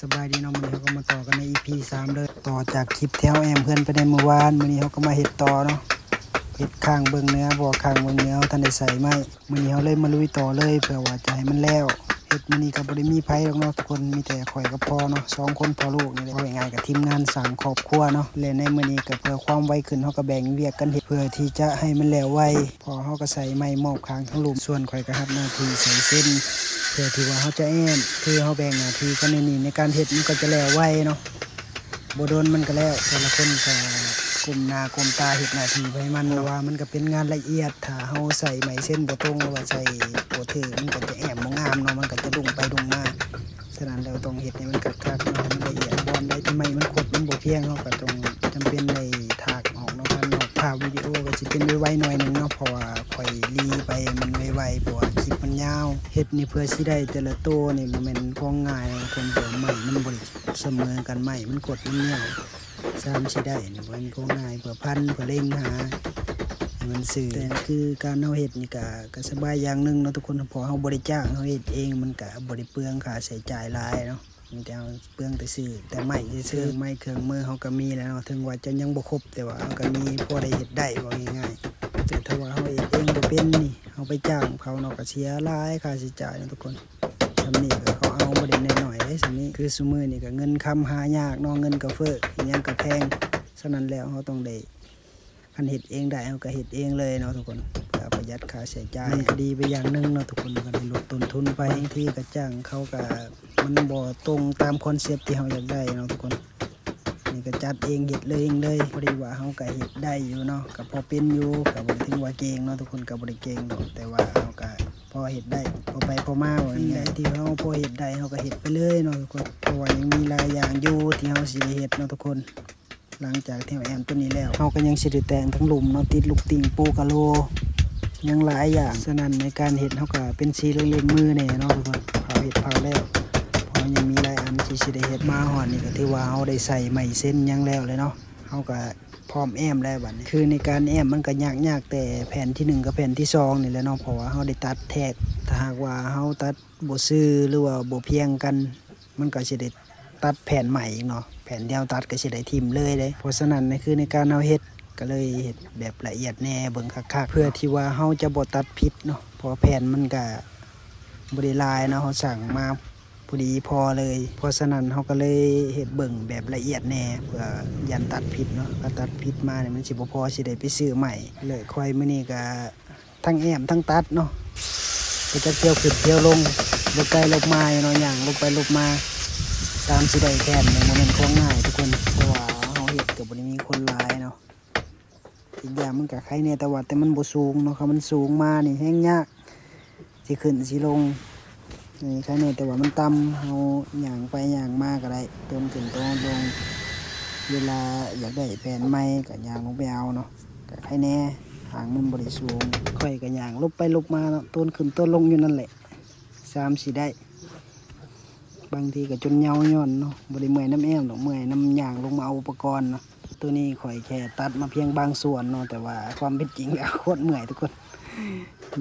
ສະບາຍດີເນາະ ມື້ນີ້ເຮົາກໍມາຕໍ່ກັນໃນອີພີສາມເດີ ຕໍ່ຈາກຄລິບທີ່ເຮົາແອ້ມເພື່ອນໄປໃນມື້ວານ. ມື້ນີ້ເຮົາກໍມາເຮັດຕໍ່ເນາະ ເຮັດຂ້າງເບື້ອງເໜືອ ເພາະວ່າຂ້າງເບື້ອງເໜືອເຮົາທັນໄດ້ໃສ່ໄມ້. ມື້ນີ້ເຮົາເລີຍມາລຸຍຕໍ່ເລີຍ ເພື່ອວ່າຈະໃຫ້ມັນແລ້ວ. ເຮັດມື້ນີ້ກໍບໍ່ໄດ້ມີໃຜດອກເນາະທຸກຄົນ ມີແຕ່ຂ້ອຍກັບພໍ່ເນາະ ສອງຄົນພໍ່ລູກນີ້ແຫຼະ. ເວົ້າງ່າຍໆກໍທີມງານສ້າງຄອບຄົວເນາະ ແລະໃນມື້ນີ້ກໍເພື່ອຄວາມໄວຂຶ້ນ ເຮົາກໍແບ່ງວຽກກັນເຮັດ ເພື່ອທີ່ຈະໃຫ້ມັນແລ້ວໄວ. ພໍ່ເຮົາກໍໃສ່ໄມ້ມອບຂ້າງທາງລຸ່ມ ສ່ວນຂ້ອຍກໍຮັບໜ້າທີ່ໃສ່ເຊັນ ເພື່ອທີ່ວ່າເຮົາຈະແອ້ມ ຄືເຮົາແບ່ງໜ້າທີ່ກັນໃນນີ້ ໃນການເຮັດມັນກໍຈະແລ້ວໄວເນາະ ບໍ່ດົນມັນກໍແລ້ວ. ແຕ່ລະຄົນກໍກົ້ມໜ້າກົ້ມຕາເຮັດໜ້າທີ່ໃຜມັນເນາະ ເພາະວ່າມັນກໍເປັນງານລະອຽດ ຖ້າເຮົາໃສ່ໄມ້ເຊັນບໍ່ຕົງ ຫຼືວ່າໃສ່ບໍ່ຖືກ ມັນກໍຈະແອ້ມບໍ່ງາມເນາະ ມັນກໍຈະດຸ່ງໄປດຸ່ງມາ. ສະນັ້ນແລ້ວຕ້ອງເຮັດໃຫ້ມັນຄັກໆເນາະ ໃຫ້ມັນລະອຽດ. ບ່ອນໃດທີ່ໄມ້ມັນຄົດ ມັນບໍ່ພຽງ ເຮົາກໍຕ້ອງຈຳເປັນໄດ້ຖາກອອກເນາະ ພັນອອກ. ພາບວິດີໂອກໍຊິເປັນໄວໆໜ້ອຍໜຶ່ງເນາະ ເພາະວ່າຂ້ອຍລີໄປມັນໄວໆ ເພາະວ່າຄລິບມັນຍາວ. ເຮັດນີ້ເພື່ອຊິໄດ້ແຕ່ລະໂຕນີ້ບໍ່ແມ່ນຂອງງ່າຍເນາະ ເພາະວ່າໄມ້ມັນບໍ່ໄດ້ສະເໝີກັນ ໄມ້ມັນຄົດມັນຍາວ. ຊາມຊິໄດ້ນີ້ບໍ່ແມ່ນຂອງງ່າຍ ເພື່ອພັນ ເພື່ອເລັງຫາໃຫ້ມັນຊື່. ແຕ່ຄືການເຮົາເຮັດນີ້ກະ ກະສະບາຍຢ່າງໜຶ່ງເນາະທຸກຄົນ ເພາະເຮົາບໍ່ໄດ້ຈ້າງ ເຮົາເຮັດເອງ ມັນກະບໍ່ໄດ້ເປືອງຄ່າໃຊ້ຈ່າຍຫຼາຍເນາະ ມີແຕ່ເຮົາເປືອງແຕ່ຊື້ແຕ່ໄມ້ຊື່ໆ. ເຄື່ອງໄມ້ເຄື່ອງມືເຮົາກະມີແລ້ວເນາະ ເຖິງວ່າຈະຍັງບໍ່ຄົບ ແຕ່ວ່າເຮົາກະມີພໍໄດ້ເຮັດໄດ້ ເວົ້າງ່າຍໆ. ແຕ່ຖ້າວ່າເຮົາເຮັດເອງບໍ່ເປັນນີ້ ເຮົາໄປຈ້າງເຂົາເນາະ ກະເສຍຫຼາຍຄ່າໃຊ້ຈ່າຍເນາະທຸກຄົນ. ຊ່ຳນີ້ກໍເຂົາເອົາບໍ່ໄດ້ນ້ອຍໆເດ້ ຊ່ຳນີ້ ຄືຊຸມື້ນີ້ກໍເງິນຄຳຫາຍາກເນາະ ເງິນກໍເຟີ້ ອີ່ຫຍັງກໍແພງ. ສະນັ້ນແລ້ວເຮົາຕ້ອງໄດ້ ຄັນເຮັດເອງໄດ້ເຮົາກໍເຮັດເອງເລີຍເນາະທຸກຄົນ ເພື່ອປະຢັດຄ່າໃຊ້ຈ່າຍ. ມັນກໍດີໄປຢ່າງໜຶ່ງເນາະທຸກຄົນ ມັນກໍໄດ້ຫຼຸດຕົ້ນທຶນໄປ. ບາງທີກໍຈ້າງເຂົາກໍມັນບໍ່ຕົງຕາມຄອນເຊັບທີ່ເຮົາຢາກໄດ້ເນາະທຸກຄົນ. ນີ້ກໍຈັດເອງ ເຮັດເລີຍເອງເລີຍ. ພໍດີວ່າເຮົາກໍເຮັດໄດ້ຢູ່ເນາະ ກໍພໍເປັນຢູ່ ກໍບໍ່ໄດ້ເຖິງວ່າເກັ່ງເນາະທຸກຄົນ ກໍບໍ່ໄດ້ເກັ່ງດອກ ແຕ່ວ່າເຮົາກໍພໍເຮັດໄດ້ ພໍໄປພໍມາ ວ່າງ່າຍໆ. ທີ່ເຮົາພໍເຮັດໄດ້ ເຮົາກໍເຮັດໄປເລີຍເນາະທຸກຄົນ ເພາະວ່າຍັງມີຫຼາຍຢ່າງຢູ່ທີ່ເຮົາຊິໄດ້ເຮັດເນາະທຸກຄົນ. ຫຼັງຈາກທີ່ເຮົາແອ້ມຕົວນີ້ແລ້ວ ເຮົາກໍຍັງຊິໄດ້ແຕ່ງທັງລຸ່ມເນາະ ຕິດລູກຕິ່ງ ປູກະໂລ ຍັງຫຼາຍຢ່າງ. ສະນັ້ນໃນການເຮັດເຮົາກໍເປັນສີເລັ່ງໆມືແດ່ເນາະທຸກຄົນ ເຜົາເຮັດເຜົາແລ້ວ ເພາະຍັງມີຫຼາຍອັນທີ່ຊິໄດ້ເຮັດ. ມາຮອດນີ້ກໍຖືວ່າເຮົາໄດ້ໃສ່ໄມ້ເຊັນຫຍັງແລ້ວແຫຼະເນາະ ເຮົາກໍ ພ້ອມແອ້ມແລ້ວບັດນີ້. ຄືໃນການແອ້ມມັນກໍຍາກ ຍາກແຕ່ແຜ່ນທີໜຶ່ງກັບແຜ່ນທີສອງນີ້ແຫຼະເນາະ ເພາະວ່າເຮົາໄດ້ຕັດແທກ. ຖ້າຫາກວ່າເຮົາຕັດບໍ່ຊື່ ຫຼືວ່າບໍ່ພຽງກັນ ມັນກໍຊິໄດ້ຕັດແຜ່ນໃໝ່ອີກເນາະ ແຜ່ນທີ່ເຮົາຕັດກໍຊິໄດ້ຖິ້ມເລີຍເດ້. ເພາະສະນັ້ນ ໃນ ຄືໃນການເຮົາເຮັດ ກໍເລີຍເຮັດແບບລະອຽດແດ່ ເບິ່ງຄັກໆ ເພື່ອທີ່ວ່າເຮົາຈະບໍ່ຕັດຜິດເນາະ ເພາະວ່າແຜ່ນມັນກໍບໍ່ໄດ້ຫຼາຍເນາະ ເຮົາສ້າງມາ ພໍດີພໍເລີຍ. ເພາະສະນັ້ນເຮົາກໍເລີຍເຮັດເບິ່ງແບບລະອຽດແດ່ ເພື່ອຢ້ານຕັດຜິດເນາະ ຖ້າຕັດຜິດມານີ້ມັນຊິບໍ່ພໍ ຊິໄດ້ໄປຊື້ໃໝ່. ແລະຂ້ອຍມື້ນີ້ກໍທັງແອ້ມທັງຕັດເນາະ ກໍຈັກທ່ຽວຂຶ້ນທ່ຽວລົງ ຫຼົບໄປຫຼົບມາຢູ່ເນາະ ຍ່າງຫຼົບໄປຫຼົບມາຕາມຊິໄດ້ແຜ່ນ. ມັນບໍ່ແມ່ນຂອງງ່າຍທຸກຄົນ ເພາະວ່າເຮົາເຮັດກໍບໍ່ໄດ້ມີຄົນຫຼາຍເນາະ. ອີກຢ່າງມັນກໍໄຄແດ່ ແຕ່ວ່າ ແຕ່ມັນບໍ່ສູງເນາະ ຄັນມັນສູງມານີ້ແຮງຍາກຊິຂຶ້ນຊິລົງ. ນີ້ໄຄແດ່ ແຕ່ວ່າມັນຕ່ຳ ເຮົາຍ່າງໄປຍ່າງມາກໍໄດ້ ໂຕນຂຶ້ນໂຕນລົງ. ເວລາຢາກໄດ້ແຜ່ນໃໝ່ກໍຍ່າງລົງໄປເອົາເນາະ ກໍໄຄແດ່ ທາງມັນບໍ່ໄດ້ສູງ. ຂ້ອຍກໍຍ່າງຫຼົບໄປຫຼົບມາເນາະ ໂຕນຂຶ້ນໂຕນລົງຢູ່ນັ້ນແຫຼະ ຊາມຊິໄດ້. ບາງທີກໍຈົນເຍົາຍ່ອນເນາະ ບໍ່ໄດ້ເມື່ອຍນຳແອ້ມດອກ ເມື່ອຍນຳຍ່າງລົງມາເອົາອຸປະກອນເນາະ. ໂຕນີ້ຂ້ອຍແຄ່ຕັດມາພຽງບາງສ່ວນເນາະ ແຕ່ວ່າຄວາມເປັນຈິງແລ້ວໂຄດເມື່ອຍທຸກຄົນ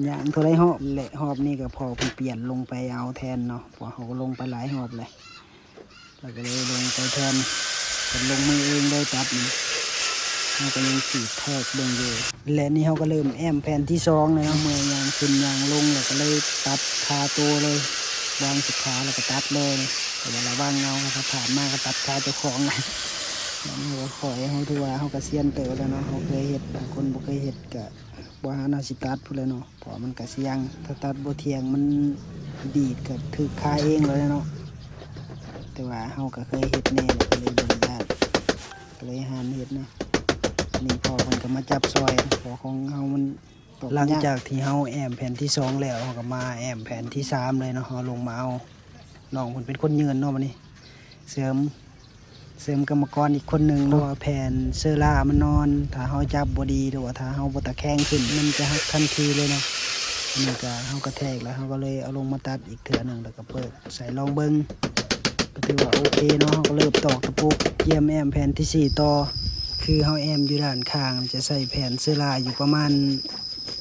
ຍ່າງເທົ່າໃດຮອບ ແລະຮອບນີ້ກໍພໍ່ເພິ່ນປ່ຽນລົງໄປເອົາແທນເນາະ ເພາະເຮົາກໍລົງໄປຫຼາຍຮອບແລ້ວ ແລ້ວກໍເລີຍລົງໄປແທນ ເພິ່ນລົງມືເອງເລີຍຕັດນີ້. ເຮົາກໍຍັງສີດແທກເບິ່ງຢູ່ ແລະນີ້ເຮົາກໍເລີ່ມແອ້ມແຜ່ນທີສອງແລ້ວເນາະ ເມື່ອຍ່າງຂຶ້ນຍ່າງລົງ ແລ້ວກໍເລີຍຕັດຄາໂຕເລີຍ ວາງສຸດຂາແລ້ວກໍຕັດເລີຍ. ແຕ່ວ່າລະວັງເອົາ ຖ້າພາດມາກໍຕັດຂາເຈົ້າຂອງ. ແລ້ວນີ້ກໍຂ້ອຍ ເຮົາຖືວ່າເຮົາກໍຊຽນເຕີບແລ້ວເນາະ ເຮົາເຄີຍເຮັດ ຖ້າຄົນບໍ່ເຄີຍເຮັດກໍບໍ່ຫາແນວຊິຕັດພຸ້ນແຫຼະເນາະ ເພາະວ່າມັນກະສ່ຽງ ຖ້າຕັດບໍ່ທ່ຽງມັນດີດກະຖືກຂາເອງໂລດແຫຼະເນາະ. ແຕ່ວ່າເຮົາກະເຄີຍເຮັດແດ່ ກະເລີຍບໍ່ໄດ້ຢ້ານ ກະເລີຍຫັນເຮັດເນາະ. ນີ້ພໍ່ເພິ່ນກະມາຈັບຊ່ອຍ ເພາະຂອງເຮົາມັນຕົກຍາກ. ຫຼັງຈາກທີ່ເຮົາແອ້ມແຜ່ນທີສອງແລ້ວ ເຮົາກະມາແອ້ມແຜ່ນທີສາມເລີຍເນາະ. ເຮົາລົງມາເອົາ ນ້ອງເພິ່ນເປັນຄົນຍື່ນເນາະ ບາດນີ້ ເສີມ ເສີມກຳມະກອນອີກຄົນໜຶ່ງເນາະ ເພາະວ່າແຜ່ນເຊີລາມັນນອນ ຖ້າເຮົາຈັບບໍ່ດີ ຫຼືວ່າຖ້າເຮົາບໍ່ຕະແຄງຂຶ້ນ ມັນຈະຫັກທັນທີເລີຍເນາະ. ອັນນີ້ກະເຮົາກະແທກແລ້ວ ເຮົາກະເລີຍເອົາລົງມາຕັດອີກເທື່ອໜຶ່ງ ແລ້ວກະເປີດໃສ່ລອງເບິ່ງ ກະຖືວ່າໂອເຄເນາະ. ເຮົາກະເລີ່ມຕອກຕະປູ ກຽມແອ້ມແຜ່ນທີສີ່ຕໍ່ ຄືເຮົາແອ້ມຢູ່ດ້ານຂ້າງ ຈະໃຊ້ແຜ່ນເຊີລາຢູ່ປະມານ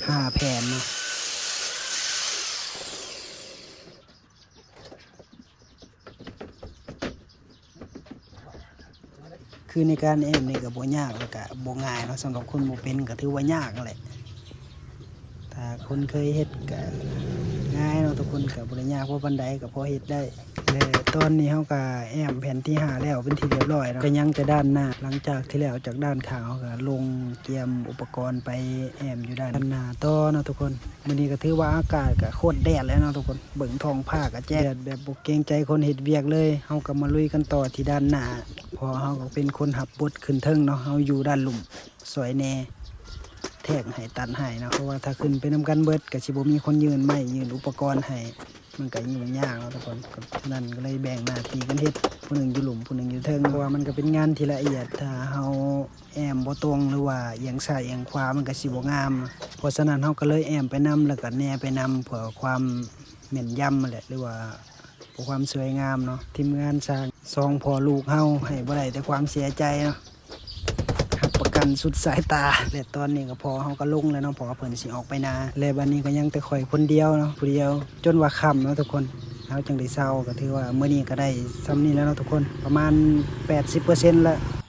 ຫ້າແຜ່ນເນາະ. ຄືໃນການແອ້ມນີ້ກໍບໍ່ຍາກ ແລ້ວກໍບໍ່ງ່າຍເນາະ, ສຳລັບຄົນບໍ່ເປັນກໍຖືວ່າຍາກຫັ້ນແຫຼະ. ຖ້າຄົນເຄີຍເຮັດກໍງ່າຍເນາະທຸກຄົນ, ກໍບໍ່ໄດ້ຍາກພໍປານໃດ ກໍພໍເຮັດໄດ້. ແລະຕອນນີ້ເຮົາກໍແອ້ມແຜ່ນທີຫ້າແລ້ວເປັນທີ່ຮຽບຮ້ອຍເນາະ, ກໍຍັງແຕ່ດ້ານໜ້າ. ຫຼັງຈາກທີ່ແລ້ວຈາກດ້ານຂ້າງ ເຮົາກໍລົງກຽມອຸປະກອນໄປແອ້ມຢູ່ດ້ານໜ້າຕໍ່ເນາະທຸກຄົນ. ມື້ນີ້ກໍຖືວ່າອາກາດກໍໂຄດແດດແລ້ວເນາະທຸກຄົນ, ເບິ່ງທ້ອງຟ້າກໍແຈ້ງ ແດດແບບບໍ່ເກງໃຈຄົນເຮັດວຽກເລີຍ. ເຮົາກໍມາລຸຍກັນຕໍ່ທີ່ດ້ານໜ້າ ເພາະເຮົາກໍເປັນຄົນຮັບບົດຂຶ້ນເທິງເນາະ, ເຮົາຢູ່ດ້ານລຸ່ມ ຊ່ອຍແດ່ ແທກໃຫ້ຕັດໃຫ້ເນາະ, ເພາະວ່າຖ້າຂຶ້ນໄປນຳກັນເບິດກໍຊິບໍ່ມີຄົນຍື່ນໄມ້ຍື່ນອຸປະກອນໃຫ້, ມັນກໍຫຍຸ້ງຍາກເນາະທຸກຄົນ. ກໍສະນັ້ນກໍເລີຍແບ່ງໜ້າທີ່ກັນເຮັດ, ຜູ້ໜຶ່ງຢູ່ລຸ່ມ ຜູ້ໜຶ່ງຢູ່ເທິງ, ເພາະວ່າມັນກໍເປັນງານທີ່ລະອຽດ. ຖ້າເຮົາແອ້ມບໍ່ຕົງ ຫຼືວ່າອຽງຊ້າຍອຽງຂວາ ມັນກໍຊິບໍ່ງາມ. ເພາະສະນັ້ນເຮົາກໍເລີຍແອ້ມໄປນຳ ແລ້ວກໍແນໄປນຳ ເພື່ອຄວາມແມ່ນຢຳຫັ້ນແຫຼະ ຫຼືວ່າ ເພື່ອຄວາມສວຍງາມເນາະ. ທີມງານຊ່າງສອງພໍ່ລູກເຮົາໃຫ້ບໍ່ໄດ້ແຕ່ຄວາມເສຍໃຈເນາະ, ຮັບປະກັນສຸດສາຍຕາ. ແລະຕອນນີ້ກໍພໍ່ເຮົາກໍລົງແລ້ວເນາະ, ເພາະວ່າເພິ່ນຊິອອກໄປນາ. ແລະບັດນີ້ກໍຍັງແຕ່ຂ້ອຍຄົນດຽວເນາະ, ຜູ້ດຽວ ຈົນວ່າຄ່ຳເນາະທຸກຄົນ. ເຮົາຈຶ່ງໄດ້ເຊົາ, ກໍຖືວ່າມື້ນີ້ກໍໄດ້ສ່ຳນີ້ແລ້ວເນາະທຸກຄົນ, ປະມານແປດສິບເປີເຊັນແລ້ວ.